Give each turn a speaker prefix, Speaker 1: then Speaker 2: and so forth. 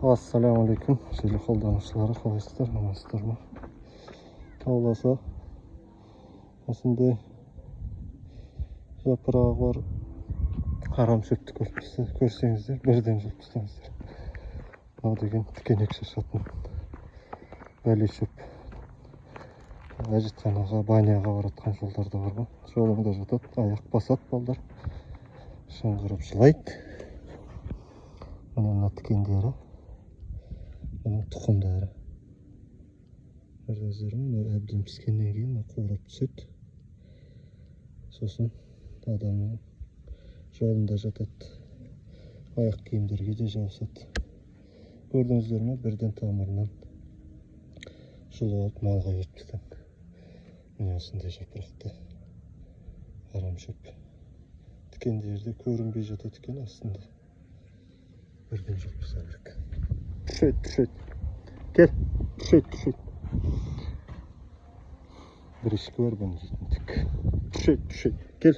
Speaker 1: Ассалаумағалейкум, желі қолданушылары, қалайсыздар, амансыздар ма? Тауласа осындай жапырағы бар арам шөпті көрсеңіздер, бірден жұлып тастаңыздар. Мынау деген тікенек шашатын бәле шөп. Әжетханаға, баняға баратқан жолдарда бар ғой, жолыңда жатады, аяқ басады балдар, шыңғырып жылайды. Міне, мына тікендері, бұның тұқымдары, көрдіңіздер ме? Мына әбден піскеннен кейін мына қурап түседі, сосын адамның жолында жатады, аяқ киімдерге де жабысады. Көрдіңіздер ме? Бірден тамырынан жұлып алып, малға беріп тастаған. Міне, осындай жапырақты арам шөп, тікендері де көрінбей жатады екен астында, бірден жұлып тастау керек. Түшеді, түшеді, кел, түшеді, түшеді. Бір ешкі бар бұны жейтін тек. Түшеді, түшеді, кел.